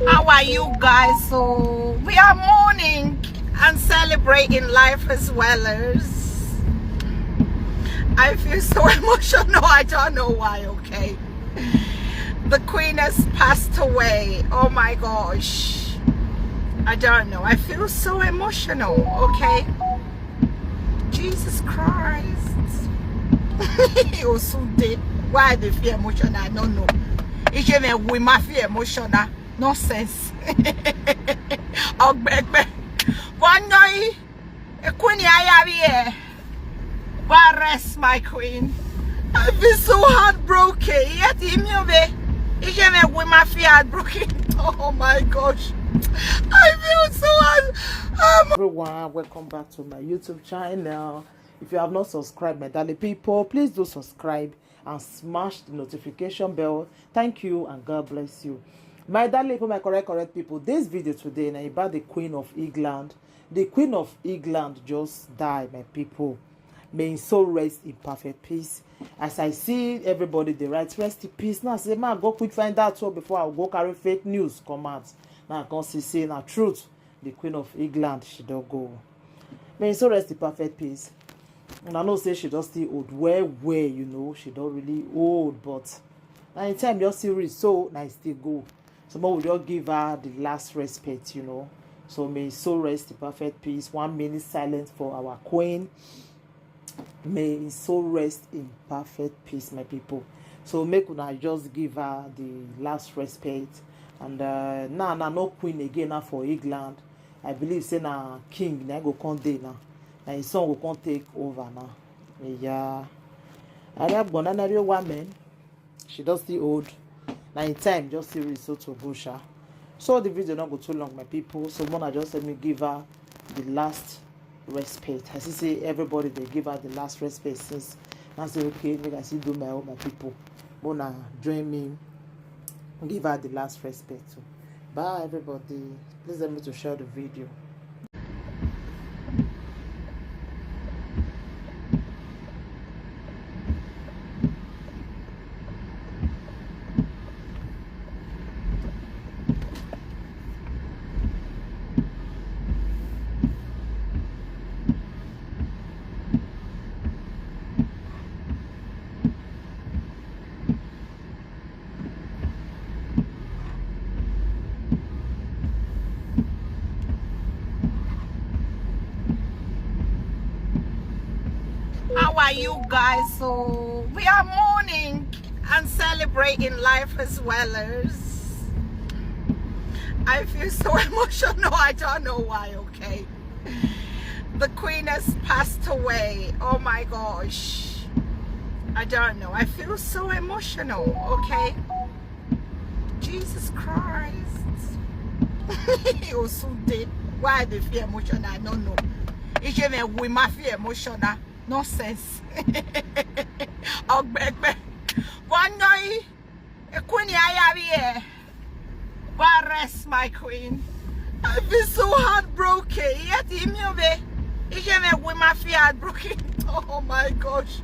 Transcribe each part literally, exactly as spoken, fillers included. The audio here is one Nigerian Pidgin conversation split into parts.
How are you guys? So we are mourning and celebrating life as well as I feel so emotional. I don't know why, okay? The queen has passed away. Oh my gosh. I don't know. I feel so emotional, okay? Jesus Christ. Osunde. Why I dey feel emotional? I don't know. Ije me we ma feel emotional. Nonsense. Ogbegbe. One noi. Ekuni ayari e. Why rest my queen? I feel so heartbroken. Yet him you be. Ije me we ma feel heartbroken. Oh my gosh. I feel so hard. Um, Everyone, welcome back to my YouTube channel. If you have not subscribed, my darling people, please do subscribe and smash the notification bell. Thank you and God bless you. My darling people, my correct, correct people, this video today na about the Queen of England. The Queen of England just died, my people. May his soul rest in perfect peace. As I see everybody dey write rest in peace, now I say, man, go quick find out so before I go carry fake news come out. Now I come see say na truth. The Queen of England, she don go. May his soul rest in perfect peace. And I know say she don still old well well, you know, she don really old, but na in time just still reach, so na e still go. So make we just give her the last respect, you know. So may his soul rest in perfect peace. One minute silence for our queen. May his soul rest in perfect peace, my people. So make una just give her the last respect. And uh, now, now no queen again now for England. I believe say na king na go come dey now. Na his son go come take over now. Yeah. I have one real woman. She don still old. Na in time just still reach so to go sha. So the video no go too long, my people. So Mona just let me give her the last respect. I see say everybody dey give her the last respect since. Now say, okay, make I still do my own, my people. Mona join me, give her the last respect too. Bye everybody. Please help me to share the video. How are you guys? So we are mourning and celebrating life as well as I feel so emotional. I don't know why, okay? The queen has passed away. Oh my gosh. I don't know. I feel so emotional, okay? Jesus Christ. Osunde. Why I dey feel emotional? I don't know. Ije me we ma feel emotional. Nonsense. Ogbegbe. One noi. Ekuni ayari e. Why rest my queen? I feel so heartbroken. Yet him you be. Ije me we ma feel heartbroken. Oh my gosh.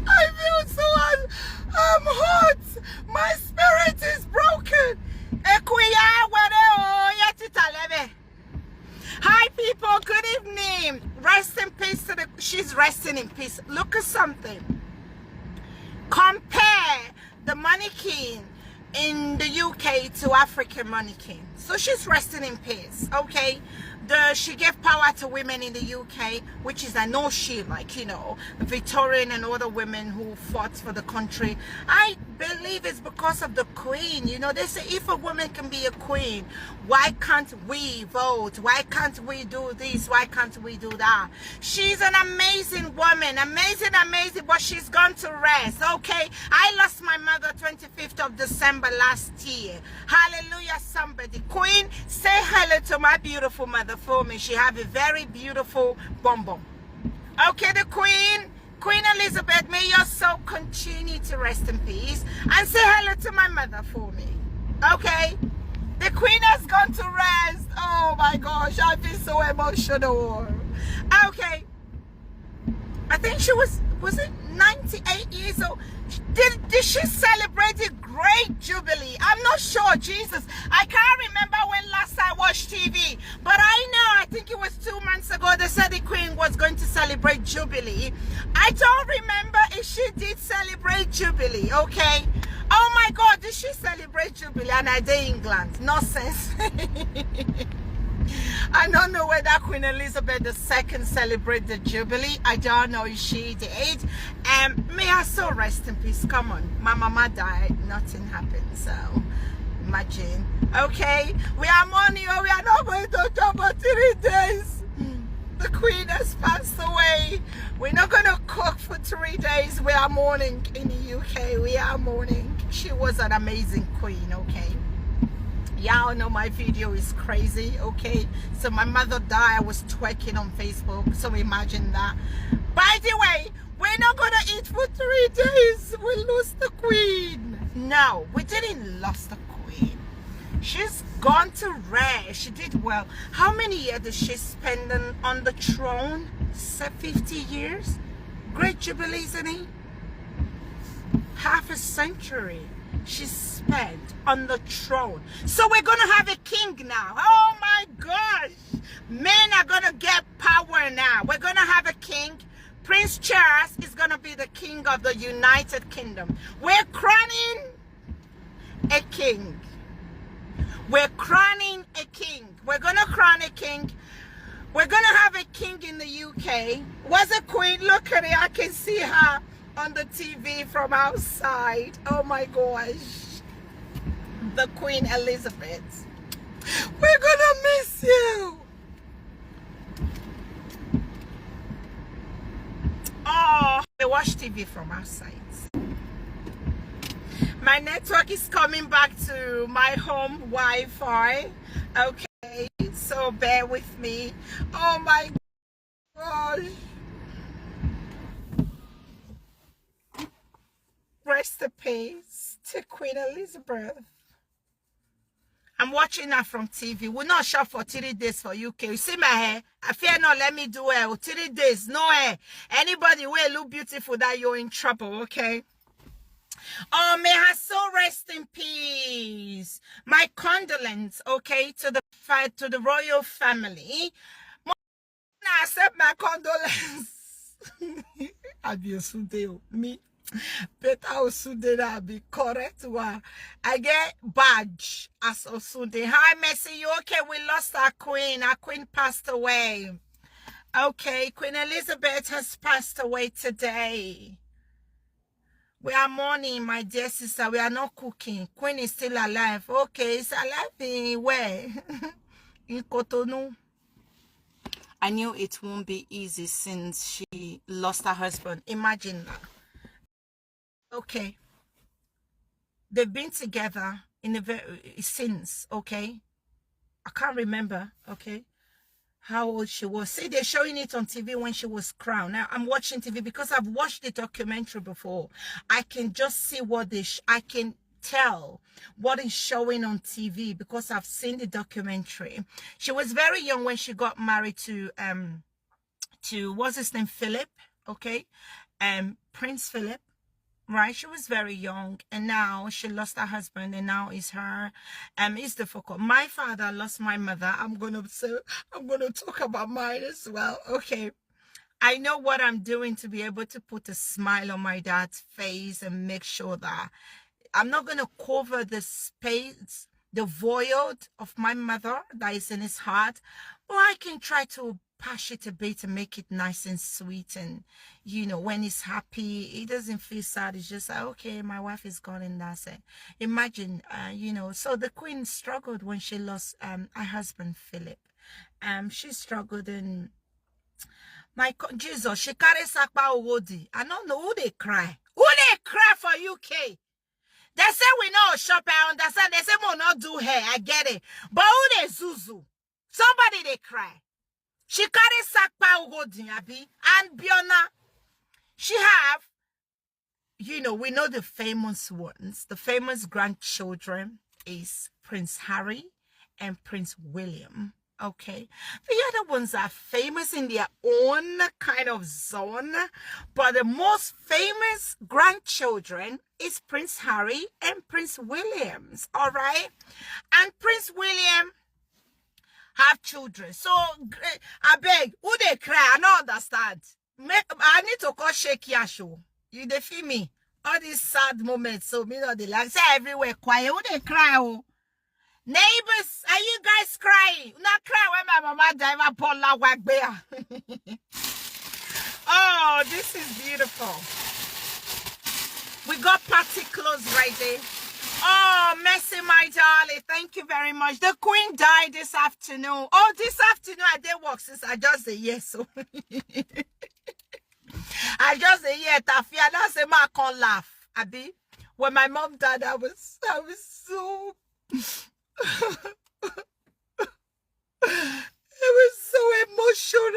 I feel so hard. I'm hurt. My spirit is broken. Ekuya were o yet italebe. Hi people, good evening. Rest in peace to the, she's resting in peace. Look at something. Compare the mannequin in the U K to African mannequin. So she's resting in peace, okay? The, she gave power to women in the U K, which is, I know she, like, you know, Victorian and other women who fought for the country. I believe it's because of the queen. You know, they say if a woman can be a queen, why can't we vote? Why can't we do this? Why can't we do that? She's an amazing woman, amazing, amazing, but she's gone to rest, okay? I lost my mother twenty-fifth of December last year. Hallelujah, somebody. Queen, say hello to my beautiful mother for me. She have a very beautiful bum bum. Okay, the queen, Queen Elizabeth, may your soul continue to rest in peace. And say hello to my mother for me. Okay? The queen has gone to rest. Oh my gosh, I feel so emotional. Okay. I think she was, was it ninety-eight years old? Did, did she celebrate it Great Jubilee. I'm not sure, Jesus. I can't remember when last I watched T V, but I know, I think it was two months ago, they said the Queen was going to celebrate Jubilee. I don't remember if she did celebrate Jubilee, okay? Oh my God, did she celebrate Jubilee? And I dey England. Nonsense. I don't know whether Queen Elizabeth the second celebrate the Jubilee. I don't know if she did. Um, may her soul rest in peace. Come on, my mama died. Nothing happened. So imagine. Okay, we are mourning. Oh, we are not going to chop for three days. The Queen has passed away. We're not going to cook for three days. We are mourning in the U K. We are mourning. She was an amazing queen, okay? Y'all know my video is crazy, okay? So my mother died. I was twerking on Facebook. So imagine that. By the way, we're not going to eat for three days. We lose the Queen. No, we didn't lose the Queen. She's gone to rest. She did well. How many years did she spend on, on the throne? Say fifty years? Great Jubilee, isn't it? Half a century she spent on the throne. So we're going to have a king now. Oh my gosh. Men are going to get power now. We're going to have a king. Prince Charles is going to be the king of the United Kingdom. We're crowning a king. We're crowning a king. We're going to crown a king. We're going to have a king in the U K. Was a queen. Look at it. I can see her on the T V from outside. Oh my gosh. The Queen Elizabeth. We're going to miss you. Oh, I watch T V from outside. My network is coming back to my home Wi-Fi. Okay, so bear with me. Oh my gosh. Rest in peace to Queen Elizabeth. I'm watching her from T V. We're not shop for three days for U K. You see my hair? I fear not. Let me do it. Three days, no hair. Anybody will look beautiful that you're in trouble, okay? Oh, may her soul rest in peace. My condolence, okay, to the fa- to the royal family. Now accept my condolence. I be Osunde o. Me, Peter Osunde, that be correct one. I get badge as Osunde. Hi, Mercy. You okay? We lost our queen. Our queen passed away. Okay, Queen Elizabeth has passed away today. We are mourning, my dear sister. We are not cooking. Queen is still alive. Okay, it's alive in where? In Cotonou. I knew it won't be easy since she lost her husband. Imagine that. Okay. They've been together in a very since, okay? I can't remember, okay, how old she was. See, they're showing it on T V when she was crowned. Now, I'm watching T V because I've watched the documentary before. I can just see what they, sh- I can tell what is showing on T V because I've seen the documentary. She was very young when she got married to, um, to, what's his name? Philip, okay? Um, Prince Philip, right? She was very young, and now she lost her husband, and now it's her. Um, it's difficult. My father lost my mother. I'm gonna say, I'm gonna talk about mine as well, okay? I know what I'm doing to be able to put a smile on my dad's face and make sure that I'm not gonna cover the space, the void of my mother that is in his heart, but I can try to patch it a bit and make it nice and sweet. And, you know, when he's happy, he doesn't feel sad. It's just like, okay, my wife is gone, and that's it. Imagine, uh, you know, so the queen struggled when she lost, um, her husband, Philip. Um, she struggled, and my co- Jesus, she carry Sakpa Owodi. I don't know who they cry. Who they cry for U K? They say we know shop. I understand. They say we not do hair. I get it. But who they zuzu? Somebody they cry. She carry Sakpa Owodi, abi, and Biona. She have, you know, we know the famous ones. The famous grandchildren is Prince Harry and Prince William. Okay. The other ones are famous in their own kind of zone, but the most famous grandchildren is Prince Harry and Prince Williams, all right? And Prince William have children. So, I beg, who they cry? I don't understand. I need to call Shake Yash o. You dey feel me? All these sad moments, so me not dey like say everywhere quiet. Who they cry? Oh, neighbors, are you guys crying? Not cry when my mama driver Paula Wagbea. Oh, this is beautiful. We got party clothes right there. Oh, Mercy, my darling, thank you very much. The queen died this afternoon. Oh, this afternoon I did work since I just say yes. So I just say yeah, Tafia. That's a man can't laugh. Abi, when my mom died, I was I was so it was so emotional.